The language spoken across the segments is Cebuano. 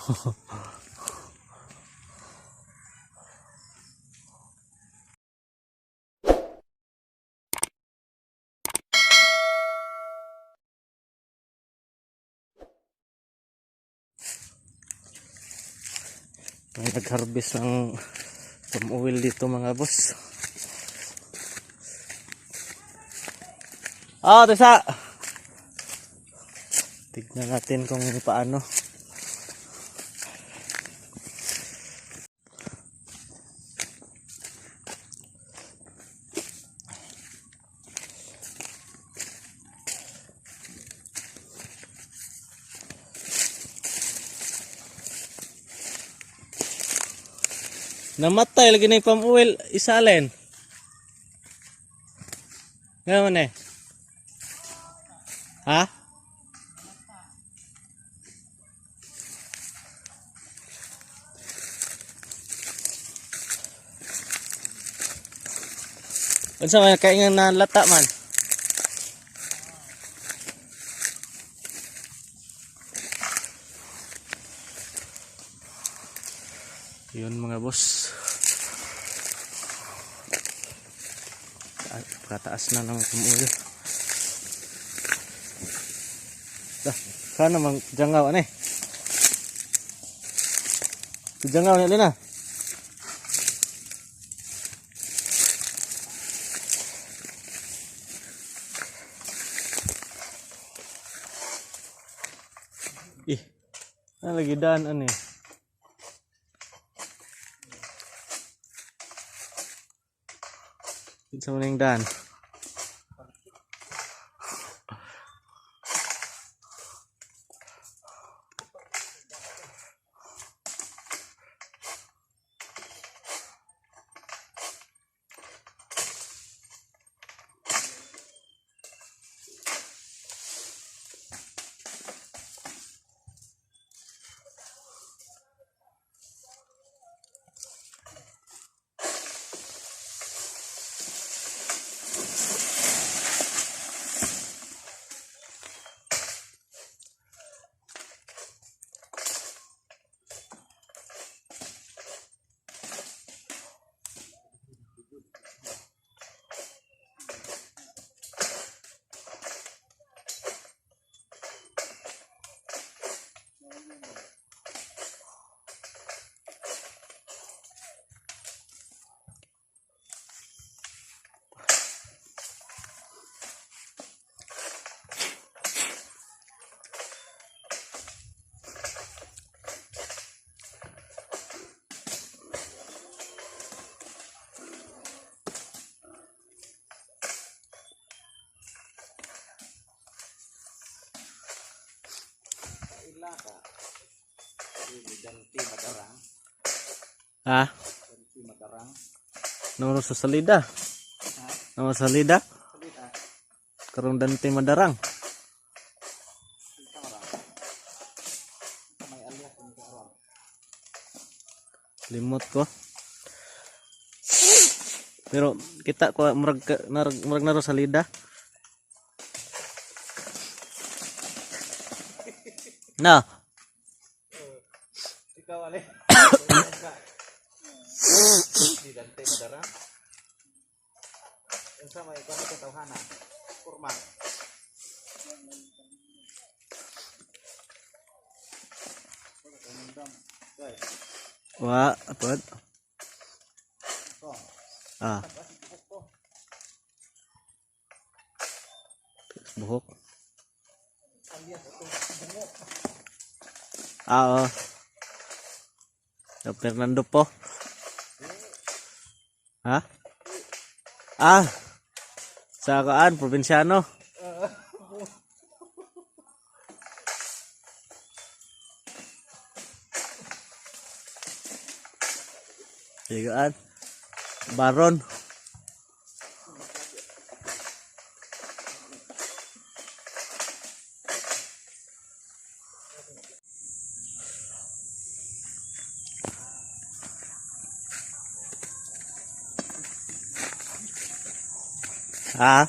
May nag-harvest ng palm oil dito, mga boss. Ah, tesa. Tignan natin kung paano. Namatay lagi na yung palm oil, isalin. Ngayon eh. Ha? Unsa man kay nga nalata man? Yun, mga boss. Kataas na ng kumulo. Dah, sana mang jangaw ani. Jangaw ni Lina. Ih, ano lagi daan ani? Sa maning daan. Ila ka. Dili Dante Madarang. Ha? Dante Madarang. Namro sa salida. Ha? Namro sa salida. Salida. Karong Dante Madarang. Ikaw ra. May alias ni karon. Limot ko. Pero kita ko murag murag naro salida. Na, Ikaw ali. Di Dante Madarang. Unsa may kuan sa tawhana? Kurma. Wa, apod. Ah. Buhok. Ah, oh. Fernando po. Ha? Ah. Sa kaan, probinsyano. Sigaan. Baron. Ha?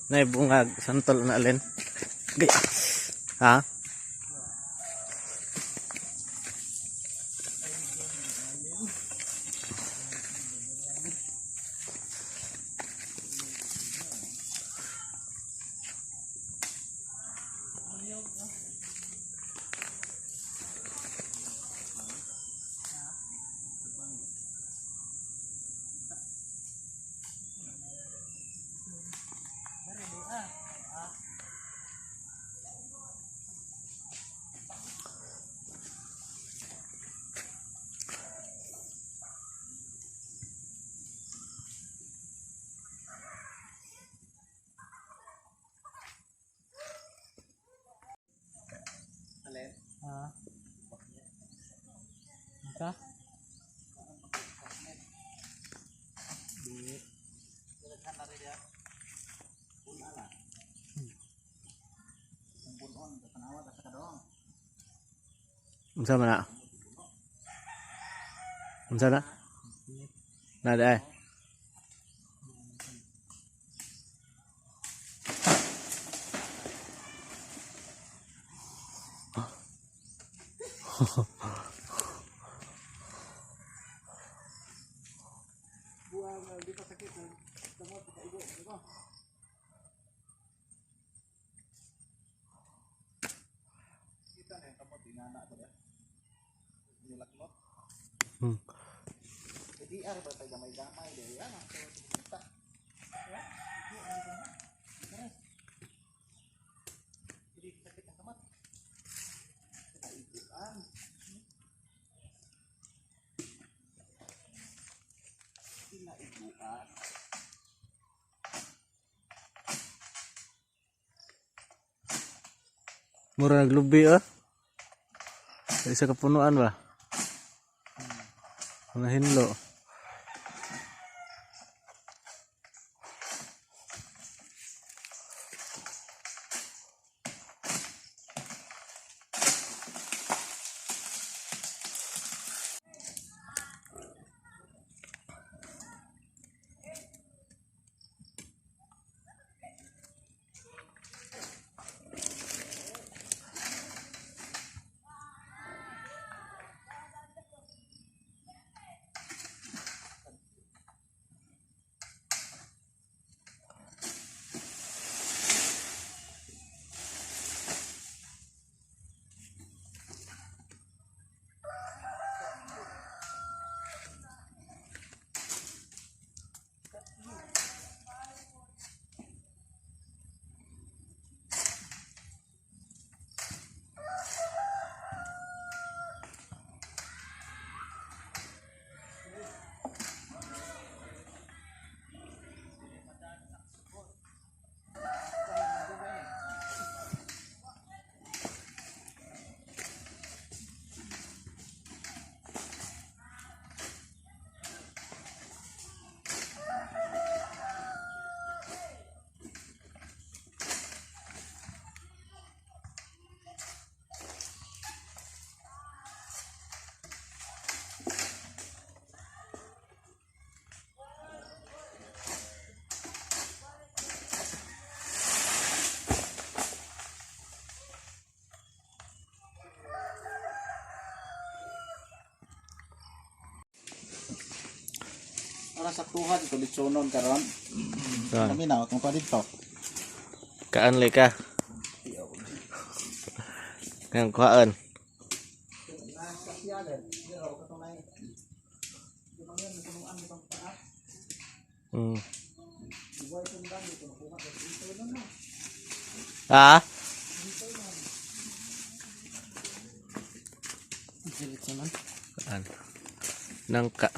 Nay bungag santol na alin. Gay. Ha? Alin? Ha? Ka? Di. Daghan na rin ya. Una na. Kung punon, tanawa ta sa kadong. Unsa man na? Unsa na? Nada eh. Buang di pa sakit. Tungod sa igo, di ba? Kita na yung kamot, inana ko ya. Nilaklot. DR ba tayo gamay-gamay diri ah. Kita. Hindi sakit ang kamot. Naiguan. Pinaiguan. Mura naglubi ah. Isa ka punuan ba? Mga hinlo. Ara sa tuha dito litsonon karon. Saan? Kami na kung pa dito. Kaan lay ka. Kang kuhaan. Ah? Kaan? Nangka.